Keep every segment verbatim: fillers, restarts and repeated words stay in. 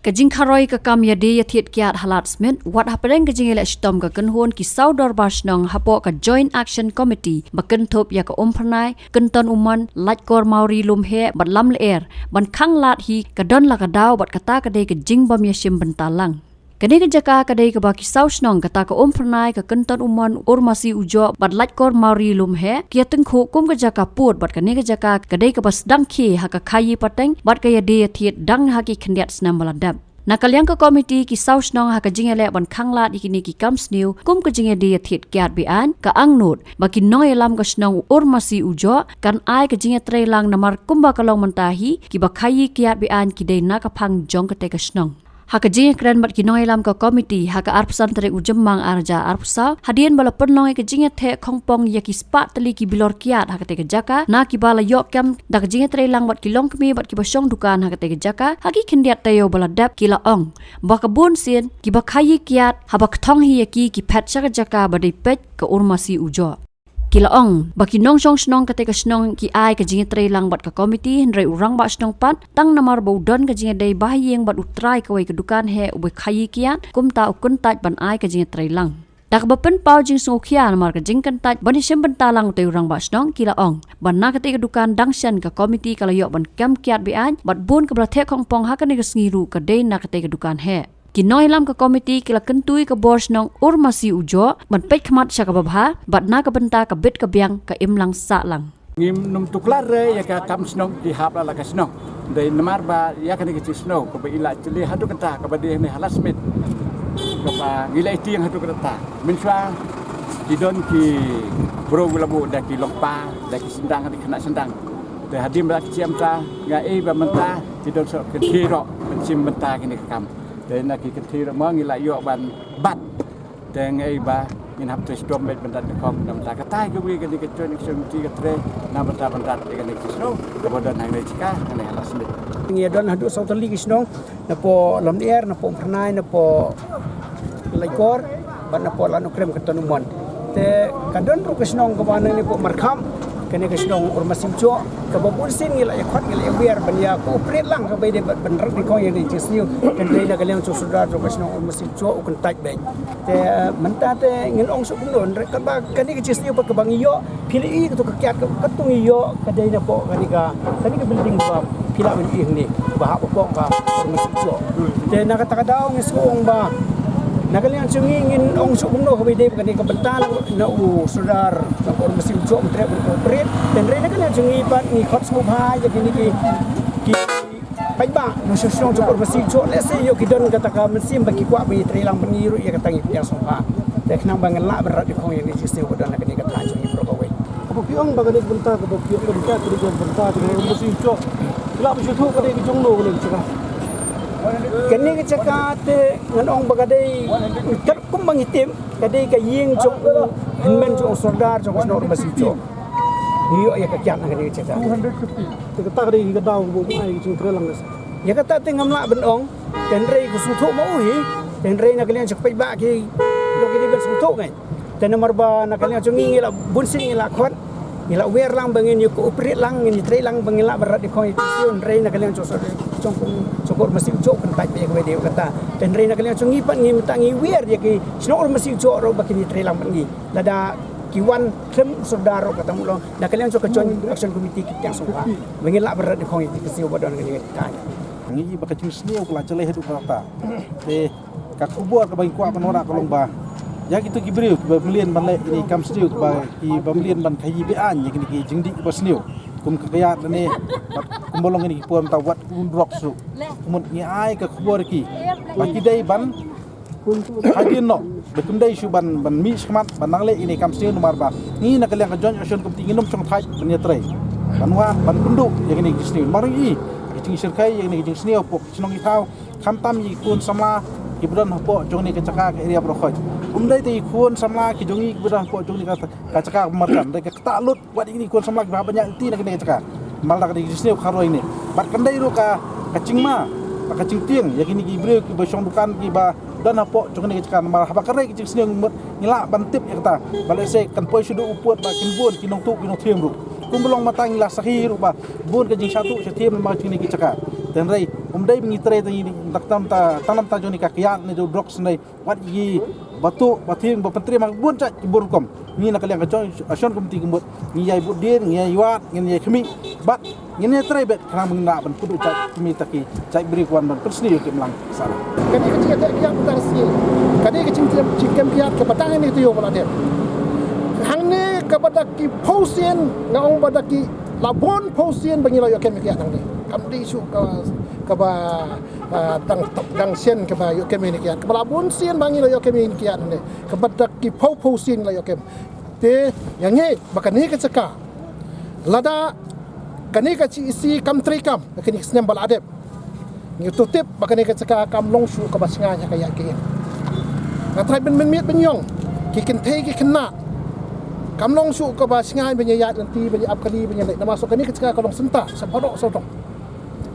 Ka jingkharoi ka kam ïadie ïathied kiad ha Ladmit, wat hapdeng ka jingïaleh shitom ka kynhun ki saw dorbar shnong hapoh ka Joint Action Committee ba kynthup ïa ka Umphyrnai, Kynton Umon, Laitkor Mawri Lumheh bad Lamlyer, ban khanglad hi ka don la ka daw bad kata ka dei ka jingbym ïashim bynta lang. Kane ka jaka ka dei kaba ki saw shnong, kata ka Umphyrnai, ka Kynton Umon, Urmasi Ujoh bad Laitkor Mawri Lumheh, ki ïatyngkhuh kum ka jaka pud, bad kane ka jaka ka dei kaba sdang khie ha ka khaïi pateng bad ka ïadie ïathied dang ha ki khyndiat snem ba la dep. Na ka liang ka komiti, ki saw shnong ha ka jingïaleh ban khanglad ïa kine ki kam sniew kum ka jingïadie ïathied kiad be-aiñ, ka angnud ba ki nongïalam ka shnong Urmasi Ujoh kan ai ka jingïatreilang, namar kumba ka long mynta hi, kiba khaïi kiad be-aiñ ki dei na ka phang jong kata ka shnong. Ha ka jingïakren bad ki nongïalam ka komiti ha ka arphew san tarik u Jymmang arhajar arphew saw, hadien ba la pynlong ïa ka jingïatheh khongpong ïa ki spah tylli ki bilor kiad ha kata ka jaka, na kiba la ïoh kem da ka jingïatreilang bad ki longkmie bad kiba shong dukan ha kata ka jaka ha ki khyndiat taïew ba la dep, ki la ong ba ka bun sien kiba khaïi kiad, haba kthong hi ïa ki, ki phet sha ka jaka ba dei peit ka Urmasi Ujoh. Ki la ong ba ki nongshong shnong kata ka shnong ki ai ka jingïatreilang bad ka komiti, hynrei u rangbah shnong pat, tang namar ba u don ka jingïadei bahaïing bad u trai kawei ka dukan heh uba khaïi kiad, kumta u kyntait ban ai ka jingïatreilang. Da kaba pynpaw jingsngewkhia namar ka jingkyntait ban ïashim bynta lang utai u rangbah shnong, ki la ong ba na kata ka dukan dang shen ka komiti ka la ïoh ban kem kiad be-aiñ, bad bun kaba la theh khongpong ha kane ka sngi ruh ka dei na kata ka dukan heh. Ki nongïalam ka komiti ki la kyntu ïa ka bor shnong Urmasi Ujoh ban peit khmat sha kaba bha, bad na ka bynta ka bit ka biang ka imlang sahlang. Ngim nym tuklar re ïa ka kam shnong ki hap la la ka shnong. Dei namar ba ïa kane ka jingsniew kaba i la jyllei haduh katta, kaba dei ne ha Ladmit, kaba ngi la ïatieng haduh katta. Mynshuwa ki don ki briew la buh da ki longpa, da ki syndang, da ki khynnah syndang. Te hadien ba la ki shem ta, nga ei ba mynta ki don soh kynthei ruh ban shim bynta kine ki kam. Te na ki kynthei ruh ma ngi la ïoh ban bat. Te nga ei ba ngin hap trei shitom beit ban rat dkhong na bynta kata, ka wei kane ka Joint Action Committee ka trei na bynta ban rat ïa kane ka jingsniew kaba don hangne jaka hangne ha Ladmit. Ngi don haduh saw tylli ki shnong, napoh Lamlyer, napoh Umphyrnai, napoh Laitkor bad napoh Lad Nongkrem, Kynton Umon. Te ka don ruh ka shnong kaba hangne napoh Markham, kane ka shnong Urmasi Ujoh, kaba bun sien ngi la ïa khot, ngi la ïa wer ban ïa cooperate lang kaba ïadei bad ban rat dkhong ïa kane ka jingsniew. Hynrei na ka liang jong u sordar jong ka shnong Urmasi Ujoh u kyntait beit. Te mynta te ngin ong shuh kumno, hynrei kaba kane ka jingsniew pat kaba ngi ïoh, phi la i kato ka kiad ka, kato ngi ïoh ka dei napoh kane ka, kane ka building ba phi lah ban i hangne, ba hap hapoh ka Urmasi Ujoh. Te na kata ka daw ngi sngew ong ba na ka liang jong ngi ngin ong shuh kumno kaba ïadei bad kane ka bynta, na u sordar na ka Urmasi Ujoh um treh ban cooperate. Te hynrei na ka liang jong ngi pat ngi khot sngewbha ïa kine ki, ki paidbah nongshong shnong jong ka Urmasi Ujoh, lehse ïoh ki don kata ka mynsiem ba ki kwah ban ïatreilang bad ngi ruh, ïa kata ngi pdiang sngewbha. Te khnang ba ngin lah ban rat dkhong ïa kane ka jingsniew ba don na kane ka thaiñ jong ngi baroh kawei. Haba phi ong ba kane ka bynta kaba phi ong, ka bynta ka dei ka bynta ka Urmasi Ujoh, phi lah ban shu ïathuh ka dei ka jong no kane ka jaka? Kane ka jaka te ngan ong ba ka dei, katkum ba ngi tip, ka dei ka ïing jong u hynmen jong u sordar jong ka shnong Urmasi Ujoh. Ngi ïoh ïa ka kiad na kane ka jaka. Two hundred fifty. Te kata ka dei ka daw kaba um ai ka jingtreilang ka sa. Ïa kata te ngam lah ban ong. Te hynrei ka sngewthuh ma u hi. Te hynrei na ka liang jong ki paidbah ki, lok ki dei ban sngewthuh ngi. Te namar ba na ka liang jong ngi ngi la bun sien ngi la khot, ngi la wer lang ba ngin ïa cooperate lang, ngin ïatreilang ba ngin lah ban rat dkhong ïa ka jingsniew, hynrei na ka liang jong u sordar jong ka, jong ka Urmasi Ujoh u kyntait beit ïa kaba ïadei bad kata. Te hynrei na ka liang jong ngi pat ngi mynta ngi wer ïa ki shnong Urmasi Ujoh ruh ba kin ïatreilang bad ngi. Lada ki wan khlem u sordar ruh kata mut long, na ka liang jong ka Joint Action Committee ki pdiang sngewbha ba ngin lah ban rat dkhong ïa ka jingsniew ba don ha kane ka thaiñ. Ngi i ba ka jingsniew ka la jyllei haduh katta. Te ka khubor kaba ngi kwah ban wanrah ka long ba ïa kito ki briew kiba mlien ban leh kine ki kam sniew, kiba, kiba mlien ban khaïi be-aiñ ïa kine ki jingdih kiba sniew, kum ka kyiad lane bad kumba long kine ki por mynta, wat un rok shuh. Kumno ngi ai ka khubor ïa ki ba ki dei ban hadien noh, ba kim dei shuh ban, ban mih shakhmat ban nang leh kine ki kam sniew, namar ba ngi na ka liang ka Joint Action Committee ngin ym shong thait ban ïatrei, ban wad, ban pynduh ïa kine ki jingsniew. Namar ngi i ka jingshyrkhei ïa kine ki jingsniew hapoh ki shnong ki thaw, khamtam ïa ki khun samla kiba don hapoh jong kane ka jaka, ka area Barohkhoit. Ym dei tang ïa ki khun samla ki jong ngi kiba don hapoh jong kane ka, ka jaka marjan, hynrei ka ktah lut wat ïa kine ki khun samla kiba hap ban ïaid lynti na kane ka jaka. Namar da kane ka jingsniew ka roi ne. Bad kan dei ruh ka, ka jingma bad ka jingtieng ïa kine ki briew kiba shong dukan kiba don hapoh jong kane ka jaka. Namar haba ka rei ka jingsniew ngi mut ngi lah ban tip ïa kata. Ba lehse kan poi shaduh u pud ba kin bun ki nongtuh ki nongthiem ruh. Kumba long mynta ngi la sakhi ruh ba bun ka jingshah tuh shah thiem namar jong kine ki jaka. Te hynrei Ym dei ba ngi trei tang ïa kane, tang namar ta, tang namar ta jong kane ka kiad ne jong drugs ne, wat ïa ba tuh ba thiang ba pyntrei ma bun jait ki bun rukom. Ngi na ka liang ka joint action committee ka mut ngi ïai bud dien, ngi ïai wad, ngi ïai khmih bad ngi ïai trei beit khnang ba ngin lah ban pynduh jait kmie, ta ki jait briew ki wan ban pynsniew ïa ki imlang sahlang. Kane ka jingïateh kiad mynta ka sngi, kane ka jingtem, jingkem kiad kaba dang hangne ha Taiaw Baladep. Hangne kaba da ki phew sien, nga ong ba da ki la bun phew sien ba ngi la ïoh kem ïa kiad hangne. Kam dei shuh ka, kaba, ah, dang, dang sien kaba ïoh kem ïa kane ka kiad. Kaba la bun sien ba ngi la ïoh kem ïa kane ka kiad hangne. Kaba da ki phew phew sien la ïoh kem. Te ïa ngi ba kane ka jaka, lada kane ka C E C kam treikam ha kane ka snem ba la dep, ngi to tip ba kane ka jaka kam long shuh kaba shngain ha ka ïaid ka im. Nga tharai ban mynmiet ban ïong, ki kynthei ki khynnah, kam long shuh kaba shngain ban ïaid lynti, ban ïa ap kali, ban ïa leit. Namar shuh kane ka jaka ka long synta sha baroh sawdong.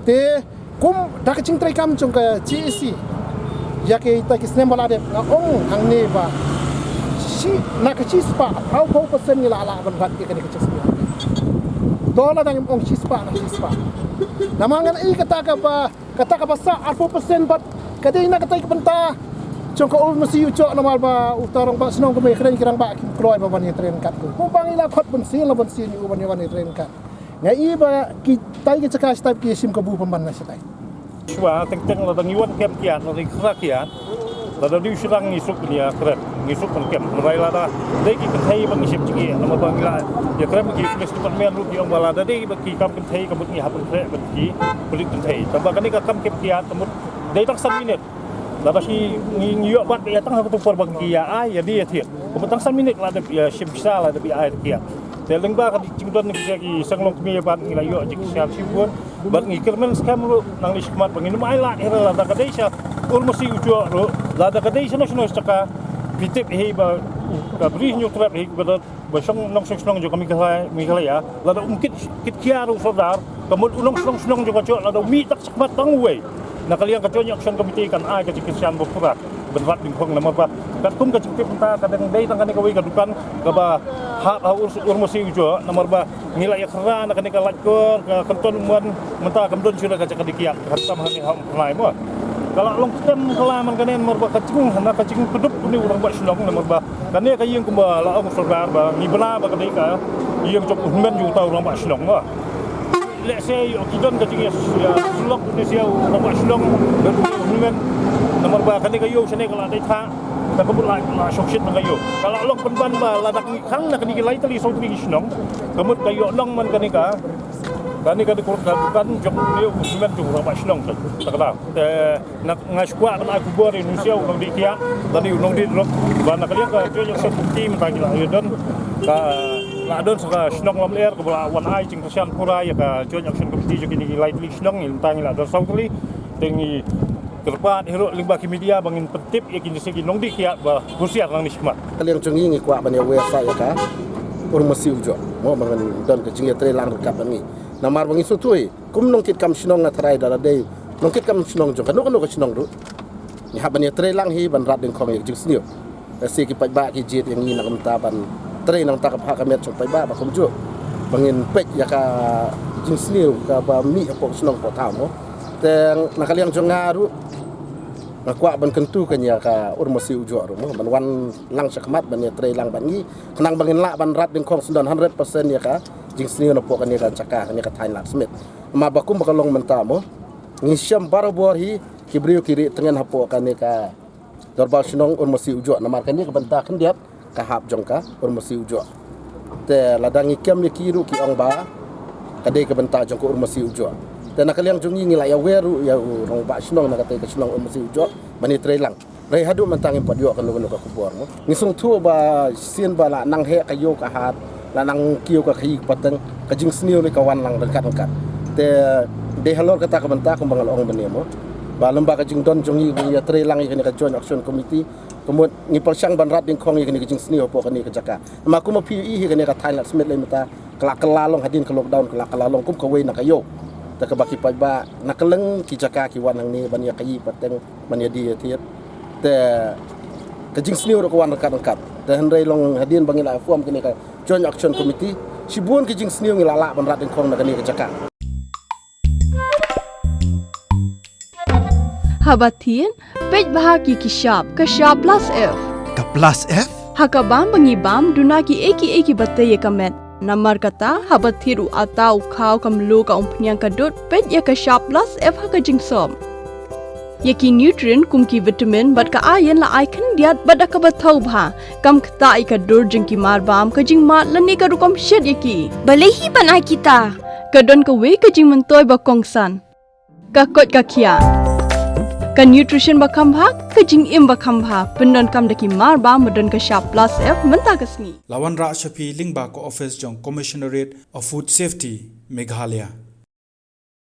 Te kum da ka jingtreikam jong ka C E C ïa kita ki snem ba la dep, nga ong hangne ba shi, na ka shispah arphew percent ngi la lah ban rat ïa kane ka jingsniew. To lada ngim ong shispah, na shispah. Namar ngan ai kata kaba, kata kaba sah arphew percent bad ka dei na kata ka bynta jong ka Urmasi Ujok, namar ba uta u rangbah shnong kumne kren ki rangbah kim kloi ba ban ïatrei ryngkat. Kumba ngi la khot ban sien la ban sien ïa u ban ïa ban ïatrei ryngkat. Nga i ba kitai ki jaka shatai ki shim kabu pynban na shatai. Shuwa teng teng lada ngi wan kem kiad, lada ngi khra kiad, lada dei u shynrang ngi suk ban ïa kren, ngi suk ban kem. Hynrei lada dei ki kynthei ba ngi shim jingeh, namar ba ngi la ïa kren ki police department ruh ki ong ba lada dei ba ki kam kynthei ka mut ngi hap ban khreh bad ki pulit kynthei. Tangba kane ka kam kem kiad ka mut dei tang san minit. Lada ki ngi, ngi ïoh bat ïa tang ha kato ka por ba ki ïa ai ïa dei ïa thied. Ka mut tang san minit la dep ïa shim pisa, la dep ïa ai kiad. Te lyngba ka jingdon ki, ki seng longkmie bad ngi la ïoh jingshisha shibun. Bad ngi kyrmen skhem ruh nangne shakhmat ba ngin ym ailad hi lada ka dei sha Urmasi Ujok ruh, lada ka dei shano shano sha jaka, phi tip hi ba ka Bri Hynñiewtrep hi ba dei ba shong nongshong shnong jong ka Meghalaya, Meghalaya, lada um kit, kit khia ruh u Sordar, ka mut u nongshong shnong jong ka Jok lada um mih tak shakhmat tang uwei, na ka liang ka Joint Action Committee kan ai ka jingkyrshan ba pura ban rat dyngkhong namar ba katkum ka jingtip mynta ka dang dei tang kane kawei ka dukan kaba hap ha Ur-, Urmasi Ujok namar ba ngi la ïa khra na kane ka laitkor ka kynton umwan mynta kam don shuh ka jaka dei kiad khamtam hangne ha Umphyrnai mo. Ka la long ktem ka la man kane namar ba ka jing, na ka jingkdup une u rangbah shnong namar ba kane ka ïing kumba la ong u Sordar ba ngi bna ba ka dei ka ïing jong u hynmen jong uta u rangbah shnong mo. Lehse ïoh ki don ka jingïasyllok ne ïa u rangbah shnong bad une u hynmen namar ba kane ka ïew shane ka la dei thah, ka mut la, la shongshit na ka ïew. Ka la long pynban ba lada ngi khang na kane ki lai tylli saw tylli ki shnong, ka mut ka ïoh long man kane ka, kane ka dei ka dukan jong une u hynmen jong u rangbah shnong. Te na, nga shu kwah ban ai khubor ïa u nongdie kiad, lane u nongdie drok, ba na ka liang ka Joint Action Committee mynta ki la ïa don, ka la don sa ka shnong Lamler kaba la wan ai jingkyrshan pura ïa ka Joint Action Committee jong kine ki lai tylli ki shnong, ngi mynta ngi la don saw tylli. Te ngi kyrpad hi ruh lyngba ki media ba ngin pyntip ïa kine ki nongdie kiad ba husiar nangne shakhmat. Ka liang jong ngi ngi kwah ban ïa wei sa ïa ka Urmasi Ujok mo, ba ngan don ka jingïatreilang ryngkat bad ngi. Namar ba ngi sngewthuh hi kum nongkitkam shnong nga tharai da la dei nongkitkam shnong jong kano kano ka shnong ruh, ngi hap ban ïatreilang hi ban rat dyngkhong ïa ka jingsniew. Lehse ki paidbah ki jied ïa ngi na ka bynta ban trei na ka bynta ka bhah ka met jong paidbah, ba kumjuh ba ngin peit ïa ka jingsniew kaba mih hapoh shnong hapoh thaw mo. Te na ka liang jong nga ruh nga kwah ban kyntu kane ïa ka Urmasi Ujok ruh mo, ban wan lang shakhmat ban ïatreilang bad ngi khnang ba ngin lah ban rat dyngkhong syndon hundred percent ïa ka jingsniew napoh kane ka jaka, kane ka thaiñ Ladsmit. Namar ba kumba ka long mynta mo, ngi shem barabor hi ki briew ki rieh tngen hapoh kane ka Dorbar Shnong Urmasi Ujok, namar kane ka bynta khyndiat ka hap jong ka Urmasi Ujok. Te lada ngi kem ïa ki ruh ki ong ba ka dei ka bynta jong ka Urmasi Ujok. Te na ka liang jong ngi ngi la ïa wer ruh ïa u rangbah shnong na katei ka shnong Urmasi Ujok ban ïatreilang. Hynrei haduh mynta ngim pat ïoh kano kano ka khubor mo. Ngi sngewthuh ba shisien ba la nang heh ka ïew ka hat, la nang kiew ka khaïi pateng, ka jingsniew ne ka wan lang ryngkat ryngkat. Te dei halor kata ka bynta kumba nga la ong mynne mo, ba lyngba ka jingdon jong ngi ngi ïatreilang ïa kane ka Joint Action Committee, ka mut ngi pyrshang ban rat dyngkhong ïa kane ka jingsniew hapoh kane ka jaka. Namar kumba phi ïohi hi kane ka thaiñ Ladsmit lei mynta ka la kylla long hadien ka lockdown, ka la kylla long kum kawei na ka ïew. Te kaba ki paidbah na kylleng ki jaka ki wan hangne ban ïa khaïi pateng, ban ïa die ïa thied. Te ka jingsniew ruh ka wan ryngkat ryngkat. Te hynrei long hadien ba ngi la form kane ka Joint Action Committee, shibun ki jingsniew ngi la lah ban rat dyngkhong na kane ka jaka. Haba thied, peit bha ki ki shap, ka shap plus F. Ka plus F? Ha ka bam ba ngi bam, duna ki ei ki ei ki ba tei ïa ka met. Namar kata, haba thied u ata, u khaw, ka mluh, ka umphniang, ka dud, peit ïa ka shap plus F ha ka jingsop. Ïa ki nutrient kum ki vitamin bad ka iron la ai khyndiat bad da kaba thaw bha. Kam ktah ïa ka dur jong ki mar bam, ka jingmad lane ka rukom shet ïa ki. Balei hi ban ai kita? Ka don kawei ka jingmyntoi ba kongsan. Ka koit ka khiah. Ka nutrition ba kham bha, ka jingim ba kham bha. Pyndonkam da ki mar bam ba don ka shap plus F mynta ka sngi. La wanrah sha phi lyngba ka office jong Commissionerate of Food Safety, Meghalaya.